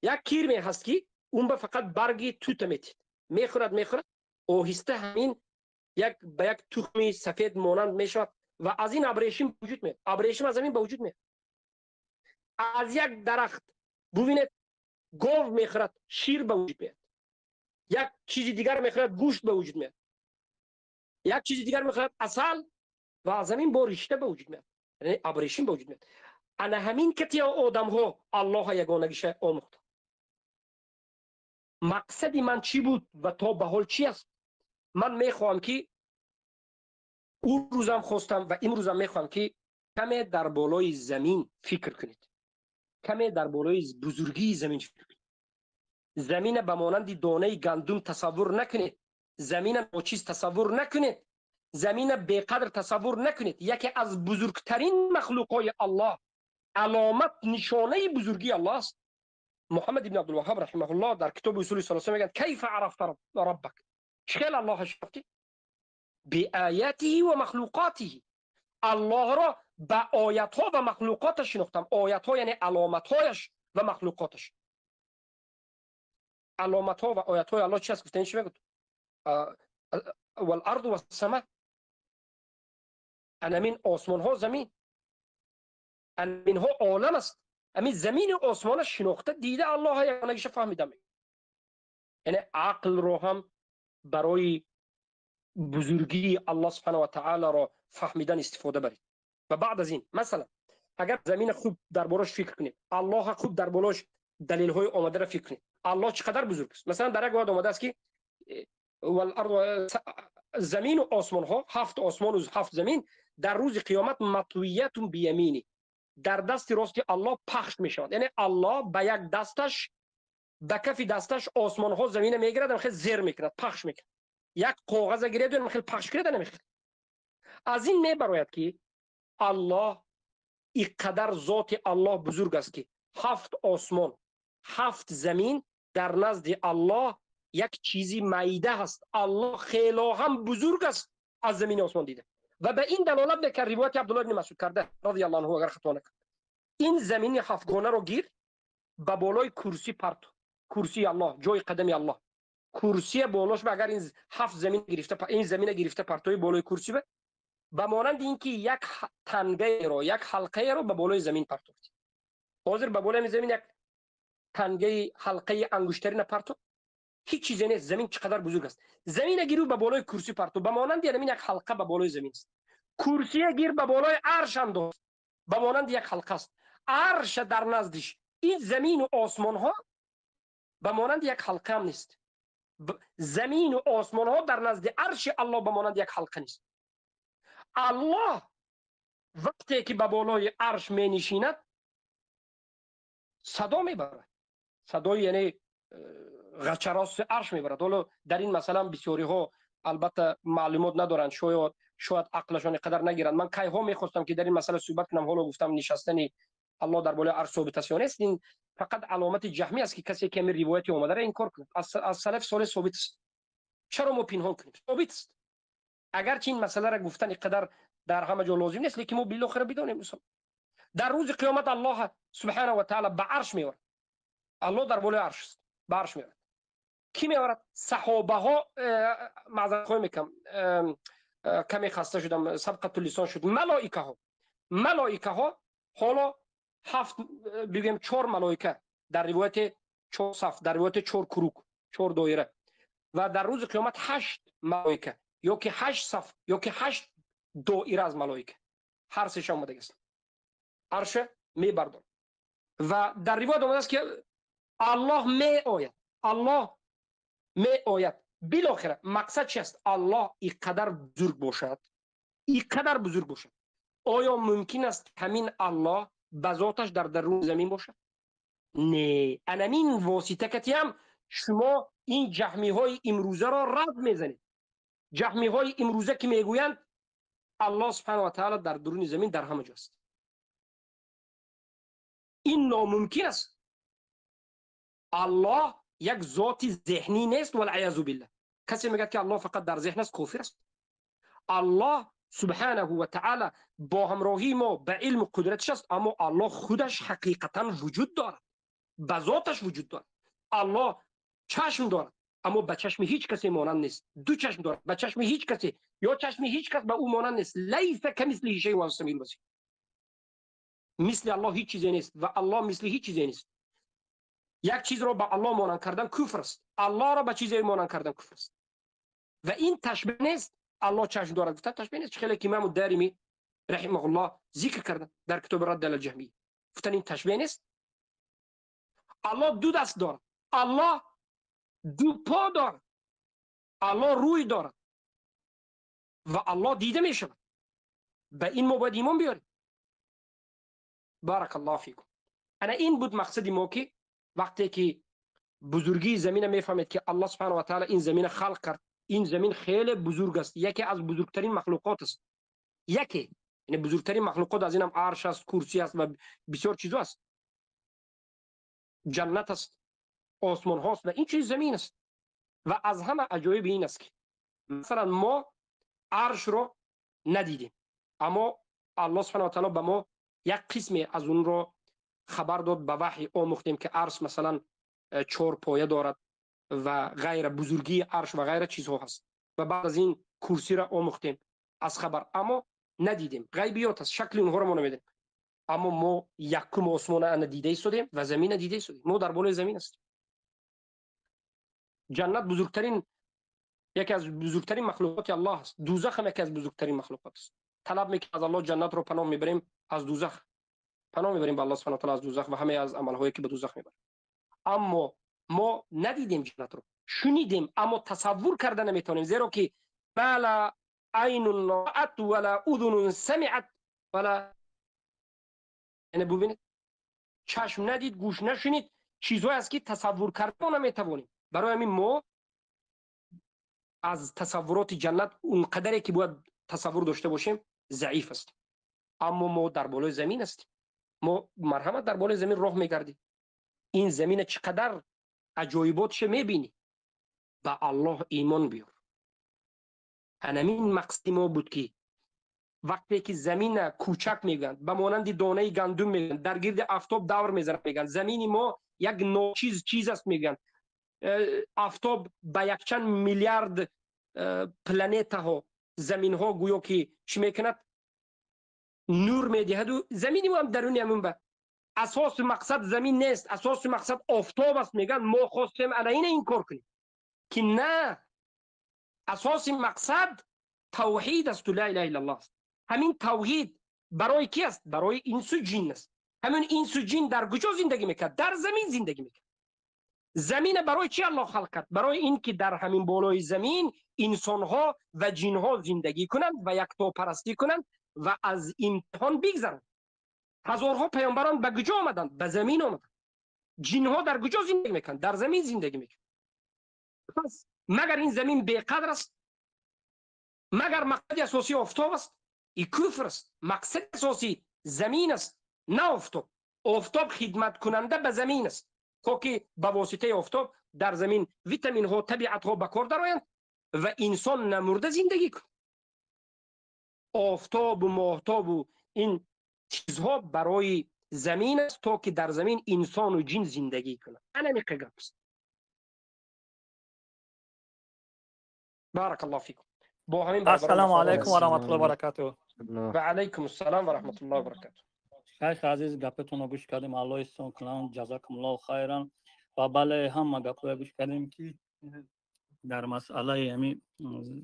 Як кирме ҳаст ки он ба фақат барги тута метид, мехӯрад, мехӯрад, оҳиста ҳамин як ба як тухми сафед монанд мешавад ва аз ин абрешим ба вуҷуд меяд. Абрешим аз ҳамин ба вуҷуд меяд. Аз як дарахт бубинед, гов мехӯрад, шир ба вуҷуд меяд. Як чизи дигар мехӯрад, гӯшт ба вуҷуд меяд. Як чизи дигар мехӯрад, асал, ва аз ҳамин бо ришта ба вуҷуд меяд, яъне абрешим ба вуҷуд меяд. Ана ҳамин кати одамҳо Аллоҳа ягонагиша омӯхта. Мақсади ман чӣ буд ва то ба ҳол чӣ аст? Ман мехоҳам ки ӯ рӯзам хостам ва имрӯзам мехоҳам ки каме дар болои замин фикр кунед, каме дар болои бузургии замин фикр кунед. Замина ба монанди донаи гандум тасаввур накунед, замина ночиз тасаввур накунед, замина беқадр тасаввур накунед. Яке аз бузургтарин махлуқҳои Аллоҳ, аломат, нишонаи бузургии Аллоҳ аст. Муҳаммад ибн Абдулваҳҳоб раҳимаҳуллоҳ дар китоби Усули Салоса мегӯяд: кайфа арафта раббак, чӣ хел Аллоҳа шинохтӣ? Биоятиҳи ва махлуқотиҳи. Аллоҳро ба оятҳо ва махлуқоташ шинохтам. Оятҳо яъне аломатҳояш ва махлуқоташ. Аломатҳо ва оятҳои Аллоҳ чи аст? Гуфтани чӣ мегӯяд? Валарду вассама, анамин осмонҳо, замин, анаминҳо олам аст. Ҳамин замини осмона шинохта, дида, Аллоҳа ягонагиша фаҳмидам. Яъне ақлро ҳам барои бузургии Аллоҳ субҳана ва таолоро фаҳмидан истифода баред. Ва баъд аз ин, масалан, агар замина хуб дар болош фикр кунед, Аллоҳа хуб дар болош далелҳои омадаро фикр кунед, Аллоҳ чӣ қадар бузург аст. Масалан, дар як оят омадааст ки замину осмонҳо, ҳафт осмону ҳафт замин дар рӯзи қиёмат матвиятун биямини, дар дасти рости Аллоҳ пахш мешавад. Яъне Аллоҳ ба як дасташ, ба кафи дасташ осмонҳо, замина мегирад, хел зер мекунад, пахш мекунад. Як коғаза гиред, хел пахш кунад, намехел. Аз ин мебарояд ки Аллоҳ иқадар, зоти Аллоҳ бузург аст ки ҳафт осмон, ҳафт замин дар назди Аллоҳ як чизи майда ҳаст. Аллоҳ хело ҳам бузург аст аз замини осмон дида. Ва ба ин далолат мекард ривояти Абдуллоҳ ибни Масъуд карда радиаллоҳу анҳу, агар хато накард: ин замини ҳафтгонаро гир, ба болои курсӣ парту, курсии Аллоҳ, ҷои қадами Аллоҳ, курсия болош ба агар ин ҳафт замин гирифта, ин замина гирифта партои болои курсӣ ба монанди ин ки як тангаеро, як ҳалқаеро ба болои замин партофтӣ. Ҳозир ба болои замин як тангаи ҳалқаи ангуштарина партоб, ҳеҷ чизе нест. Замин чӣ қадар бузург аст. Замина гиру ба болои курсӣ партоб, ба монанди ҳамин як ҳалқа ба болои замин аст. Курсия гир, ба болои арш андоз, ба монанди як ҳалқа аст арша дар наздиш. Ин замину осмонҳо ба монанди як ҳалқаам нест. Замину осмонҳо дар назди арши Аллоҳ ба монанди як ҳалқа нест. Аллоҳ вақте ки ба болои арш менишинад, садо мебарад, садои яъне ғачароси арш мебарад. Ҳоло дар ин масъала бисёриҳо албатта маълумот надоранд, шояд ақлашон қадар нагиранд. Ман кайҳо мехостам ки дар ин масъала суҳбат кунам. Ҳоло гуфтам, нишастани Аллоҳ дар болои арш собит аст ё нест, ин фақат аломати ҷаҳмӣ аст ки касе ки ҳамин ривояти омадаро инкор кунад. Аз салаф солеҳ собит аст, чаро мо пинҳон кунем? Собит аст. Агарчи ин масъаларо гуфтан қадар дар ҳама ҷо лозим нест, лекин мо билохира бидонем. Дар рӯзи қиёмат Аллоҳ субҳана ва таала ба арш меорад. Аллоҳ дар болои арш аст, ба арш меорад. Кӣ меорад? Саҳобаҳо, маъзаратхоҳӣ мекунам, каме хаста шудам, сабқату лисон шуд. Малоикаҳо, малоикаҳо ҳоло ҳафт, бигӯем чор малоика, дар ривояти чор саф, дар ривояти чор круг, чор доира, ва дар рӯзи қиёмат ҳашт малоика ё ки ҳашт саф, ё ки ҳашт. Доира аз малоика ҳар сеша омадаги аст, арша мебардорад. Ва дар ривоят омадааст, ки Аллоҳ меояд, Аллоҳ меояд. Билохира мақсад чи аст? Аллоҳ и қадар бузург бошад, и қадар бузург бошад, оё мумкин аст ҳамин Аллоҳ ба зоташ дар даруни замин бошад? Не, анамин восита катиам шумо ин ҷаҳмиҳои имрӯзаро рад мезанед. Ҷаҳмиҳои имрӯза, ки мегӯянд, Аллоҳ субҳана ва таала дар дуруни замин дар ҳама ҷо аст. Ин номумкин аст. Аллоҳ як зоти зеҳнӣ нест, валъаязу биллаҳ. Касе мегӯяд, ки Аллоҳ фақат дар зеҳн аст, кофир аст. Аллоҳ субҳанаҳу ва таала бо ҳамроҳии мо ба илму қудратиш аст, аммо Аллоҳ худаш ҳақиқатан вуҷуд дорад, ба зоташ вуҷуд дорад. Аллоҳ чашм дорад, аммо ба чашми ҳеҷ касе монанд нест. Ду чашм дорад, ба чашми ҳеҷ касе ё чашми ҳеҷ кас ба ӯ монанд нест. Лайса камислиҳи шайъун ва самиул басир. Мисли Аллоҳ ҳеҷ чизе нест ва Аллоҳ мисли ҳеҷ чизе нест. Як чизро ба Аллоҳ монанд кардан куфр аст. Аллоҳро ба чизе монанд кардан куфр аст ва ин ташбеҳ нест. Аллоҳ чашм дорад гуфтан ташбеҳ нест. Хеле ки имому Дарими раҳимаҳуллоҳ зикр кардан дар китоби Радд алал Ҷаҳмия, гуфтан, ин ташбеҳ нест. Аллоҳ ду даст дорад, Аллоҳ ду по дорад, Аллоҳ рӯй дорад ва Аллоҳ дида мешавад. Ба ин мо бояд имон биёрем. Баракаллоҳу фикум. Ана ин буд мақсади мо, ки вақте ки бузургии замина мефаҳмед, ки Аллоҳ субҳана ва таала ин замина халқ кард. Ин замин хеле бузург аст, яке аз бузургтарин махлуқот аст, яке, яъне бузургтарин махлуқот. Аз инам арш аст, курсӣ аст ва бисёр чизо аст, ҷаннат аст, осмонҳост ва ин чиз замин аст. Ва аз ҳама аҷоиби ин аст, ки масалан мо аршро надидем, аммо Аллоҳ субҳана ва таала ба мо як қисме аз онро хабар дод, ба ваҳй омӯхтем, ки арш масалан чор поя дорад ва ғайра, бузургии арш ва ғайра чизҳо ҳаст. Ва баъд аз ин курсиро омӯхтем аз хабар, аммо надидем, ғайбиёт аст, шакли онҳоро мо намедонем. Аммо мо якум осмона ана дида истодем ва замина дида истодем. Мо дар болои замин ҳастем. Ҷаннат бузургтарин, яке аз бузургтарин махлуқоти Аллоҳ аст. Дузах ҳам яке аз бузургтарин махлуқот аст. Талаб мекунем аз Аллоҳ, ҷаннатро паноҳ мебарем, аз дузах паноҳ мебарем ба Аллоҳ субҳана таала, аз дузах ва ҳамаи аз амалҳое, ки ба дузах мебарад. Аммо мо надидем ҷаннатро, шунидем, аммо тасаввур карда наметавонем, зеро ки ма ла айнун раат вала узунун самиат вала, яъне бубинед, чашм надид, гӯш нашунид, чизҳое аст, ки тасаввур карда наметавонем. Барои ҳамин мо аз тасаввуроти ҷаннат он қадаре, ки бояд тасаввур дошта бошем, заиф ҳастем. Аммо мо дар болои замин ҳастем. Мо, марҳамат, дар болои замин роҳ мегардем, ин замина чӣ қадар аҷоиботша мебинӣ. Ба Аллоҳ имон биёр. Анамин мақсади мо буд, ки вақте ки замина кӯчак мегӯянд, ба монанди донаи гандум мегӯянд, дар гирди афтоб давр мезанад мегӯянд, замини мо як ночиз чиз аст мегӯянд, афтоб ба якчанд миллиард планетаҳо, заминҳо гӯё ки чӣ мекунад, нур медиҳаду замини мо ҳам даруни ҳамун ба асоси мақсад замин нест, асоси мақсад офтоб аст мегӯянд. Мо хостем ана ина инкор кунем, ки на, асоси мақсад тавҳид асту ла илаҳа иллаллоҳ аст. Ҳамин тавҳид барои ки аст? Барои инсу ҷин аст. Ҳамин инсу ҷин дар куҷо зиндагӣ мекард? Дар замин зиндагӣ мекард. Замина барои чи Аллоҳ халқ кард? Барои ин ки дар ҳамин болои замин инсонҳо ва ҷинҳо зиндагӣ кунанд ва яктопарастӣ кунанд ва аз имтиҳон бигзаранд. Ҳазорҳо паёмбарон ба куҷо омаданд? Ба замин омаданд. Ҷинҳо дар куҷо зиндагӣ мекунанд? Дар замин зиндагӣ мекунанд. Пас магар ин замин беқадр аст? Магар мақсади асосӣ офтоб аст? И куфр аст. Мақсади асосӣ замин аст, на офтоб. Офтоб хидматкунанда ба замин аст, то ки ба воситаи офтоб дар замин витаминҳо, табиатҳо ба кор дароянд ва инсон намурда зиндагӣ кунад. Офтобу моҳтобу ин чизҳо барои замин аст, то ки дар замин инсону ҷин зиндагӣ кунад. Анамиқа гап аст. Баракаллоҳу фикум. Бо ҳамин Ассалому алайкум ва раҳматуллоҳи ва баракатуҳ. Ва алайкум ассалом ва раҳматуллоҳи ва баракатуҳ. Шайх азиз, гапатонро гӯш кардем, Аллоҳ эҳсон кунанд, ҷазакумуллоҳу хайран. Ва бале, ҳама гапҳоя гӯш кардем, ки Дар масъалаи ҳами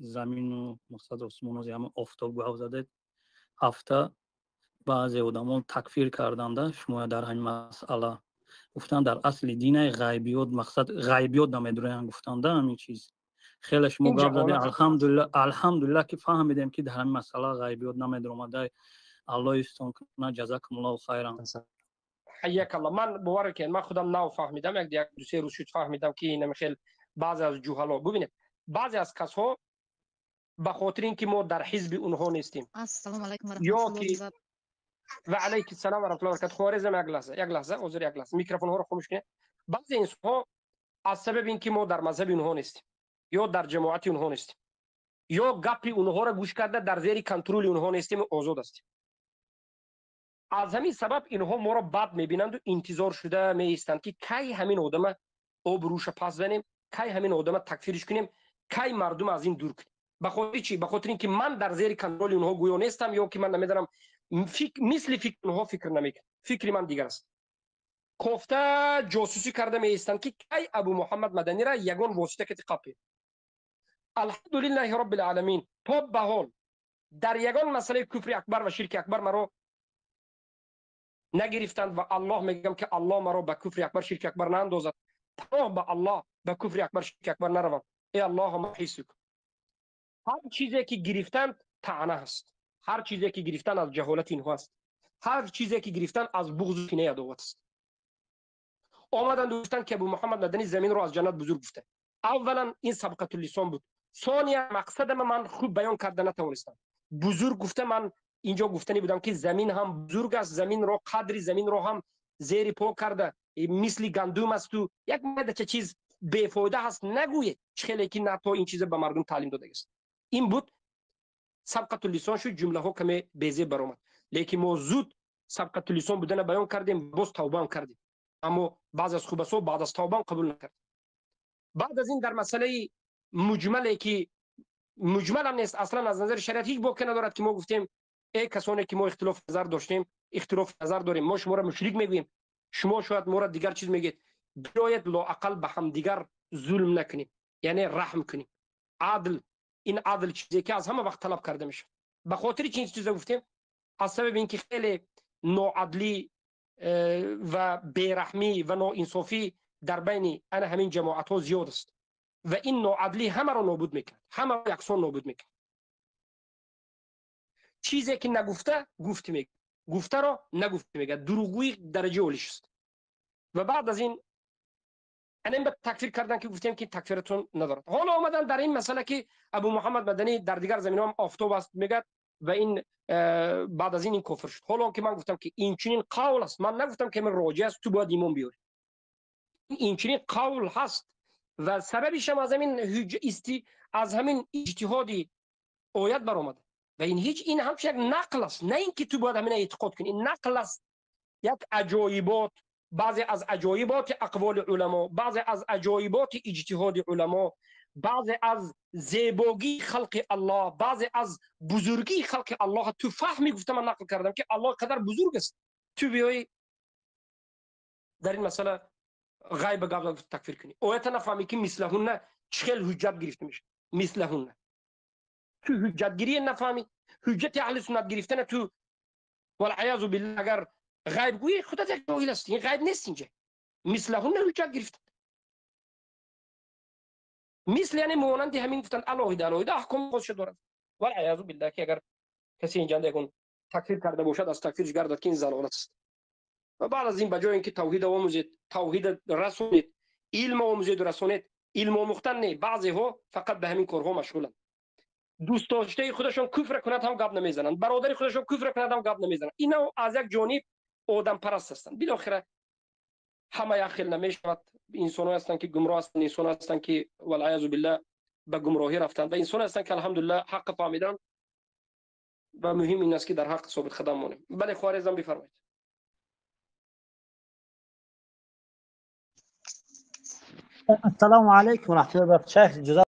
замину мақсад осмону ҳами офтоб гап задед. Ҳафта баъзе одамон такфир карданда шумо дар ҳамин масъала, гуфтанд, дар асли динаи ғайбиёт, мақсад ғайбиёт намедуроянд, гуфтанда ҳамин чиз. Хеле шумо гап задед, алҳамдулилла, алҳамдулилла, ки фаҳмидем, ки дар ҳамин масъала ғайбиёт намедуромада. Аллоҳ ҳифзтон кунад, ҷазакумуллоҳу хайран. Ҳайякалло. Ман бовар кунед, ман худам нав фаҳмидам, як ду се рӯз шуд фаҳмидам, ки инами хел баъзе аз ҷуҳало. Бубинед, баъзе аз касҳо ба хотири ин ки мо дар ҳизби онҳо нестем Ассалому алайкум. Ё ки ва алайки салом ва раҳматуллоҳи ва баракатуҳ. Хорезам, як лаҳза, як лаҳза, ҳозир, як лаҳза, микрофонҳоро хомӯш кунед. Баъзе инсонҳо аз сабаби ин ки мо дар мазҳаби онҳо нестем ё дар ҷамоати онҳо нестем ё гапи онҳоро гӯш карда дар зери контроли онҳо нестем, озод ҳастем, аз ҳамин сабаб инҳо моро бад мебинанду интизор шуда меистанд, ки кай ҳамин одама обрӯша пас занем, кай ҳамин одама такфириш кунем, кай мардум аз ин дур кунем. Ба хотири чӣ? Ба хотири ин ки ман дар зери контроли онҳо гӯё нестам ё ки ман намедонам, мисли фикри онҳо фикр намекунам, фикри ман дигар аст. Кофта ҷосусӣ карда меистанд, ки кай Абу Муҳаммад Маданира ягон восита кати қапе. Алҳамдулиллаҳи роббил оламин, то ба ҳол дар ягон масъалаи куфри акбар ва ширки акбар маро нагирифтанд ва Аллоҳ мегӯям, ки Аллоҳ маро ба куфри акбар, ширки акбар наандозад. Паноҳ ба Аллоҳ, ба куфри акбар, ширки акбар наравам. Э Аллоҳ, ҳис кун. Ҳар чизе ки гирифтанд, таъна ҳаст. Ҳар чизе ки гирифтан, аз ҷаҳолати инҳо аст. Ҳар чизе ки гирифтан, аз буғзу кинаи адоват аст. Омаданд, гуфтанд, ки Абу Муҳаммад Маданӣ заминро аз ҷаннат бузург гуфта. Аввалан, ин сабқатуллисон буд. Сония, мақсадама ман хуб баён карда натавонистам. Бузург гуфта, ман инҷо гуфтанӣ будам, ки замин ҳам бузург аст, заминро, қадри заминро ҳам зери по карда, мисли гандум асту як майдача чиз бефоида ҳаст нагӯед, чӣ хеле ки НАТО ин чиза ба мардум таълим додагист. Ин буд сабқатуллисон шуд, ҷумлаҳо каме безеб баромад, лекин мо зуд сабқатуллисон будана баён кардем, боз тавбаам кардем. Аммо баъзе аз хубасо баъд аз тавбаам қабул накард. Баъд аз ин дар масъалаи муҷмале, ки муҷмалам нест, аслан аз назари шариат ҳеҷ боке надорад, ки мо гуфтем: э касоне ки мо ихтилофи назар доштем, ихтилофи назар дорем, мо шуморо мушрик мегӯем, шумо шояд моро дигар чиз мегӯед, биёед лоақал ба ҳамдигар зулм накунем, яъне раҳм кунем. Адл, ин адл чизе ки аз ҳама вақт талаб карда мешавад. Ба хотири чи ин чиза гуфтем? Аз сабаби ин ки хеле ноадлӣ ва бераҳмӣ ва ноинсофӣ дар байни ана ҳамин ҷамоатҳо зиёд аст ва ин ноадлӣ ҳамаро нобуд мекунад, ҳамаро яксон нобуд мекунад. Чизе ки нагуфта гуфти мегӯяд, гуфтаро нагуфти мегӯяд, дурӯғгӯӣ дараҷаи олиш аст. Ва баъд аз ин анин ба такфир кардан, ки гуфтем, ки такфиратон надорад. Ҳоло омадан дар ин масъала, ки Абу Муҳаммад Маданӣ дар дигар заминаҳам офтоб аст мегӯяд ва ин баъд аз ин кофир шуд. Ҳоло ки ман гуфтам, ки инчунин қавл аст, ман нагуфтам, ки роҷеъ аст, ту бояд имон биёрӣ. Инчунин қавл ҳаст ва сабабишам аз ҳамин исти аз ҳамин иҷтиҳоди оят баромада ва ин ҳеҷ, ин ҳамчун як нақл аст, на ин ки ту бояд ҳамина эътиқод кунӣ. Ин нақл аст, як аҷоибот, баъзе аз аҷоиботи ақволи уламо, баъзе аз аҷоиботи иҷтиҳоди уламо, баъзе аз зебогии халқи Аллоҳ, баъзе аз бузургии халқи Аллоҳ. Ту фаҳми гуфта, ман нақл кардам, ки Аллоҳ қадар бузург аст, ту биёӣ дар ин масъала ғайба гап такфир кунӣ, оята нафаҳмӣ, ки мислаҳунна чӣ хел ҳуҷҷат гирифта мешавад. Мислаҳунна ту ҳуҷҷатгирие нафаҳмӣ, ҳуҷҷати аҳли суннат гирифтана ту, валъаязу биллаҳ, агар ғайб гӯӣ, худат як ҷоҳил ҳастӣ. Ин ғайб нест инҷа. Мислаҳунна ҳуҷҷат гирифтанд, мисл яъне монанди ҳамин гуфтанд, алоҳида алоҳида аҳкоми хосша дорад. Валъаязу биллаҳ, ки агар касе инҷанда ягон такфир карда бошад, аз такфирш гардад, ки ин залолат аст. Ва баъд аз ин, ба ҷои ин ки тавҳид омӯзед, тавҳид расонед, илм омӯзеду расонед, илм омӯхтан не, баъзеҳо фақат ба ҳамин корҳо машғуланд. Дӯстдоштаи худашон куфр кунад ҳам гап намезананд, бародари худашон куфр кунад ҳам гап намезананд. Ино аз як ҷониб одампараст ҳастанд. Билохира ҳама як хел намешавад. Инсонҳое ҳастанд, ки гумроҳ ҳастанд, инсонҳое ҳастанд, ки валъаязу биллаҳ ба гумроҳӣ рафтанд, ва инсонҳое ҳастанд, ки алҳамдулиллаҳ ҳаққ фаҳмиданд, ва муҳим ин аст, ки дар ҳақ собит қадам монем. Бале, хоҳарезам, бифармоед. السلام عليكم ورحمة الله وبركاته شيخ.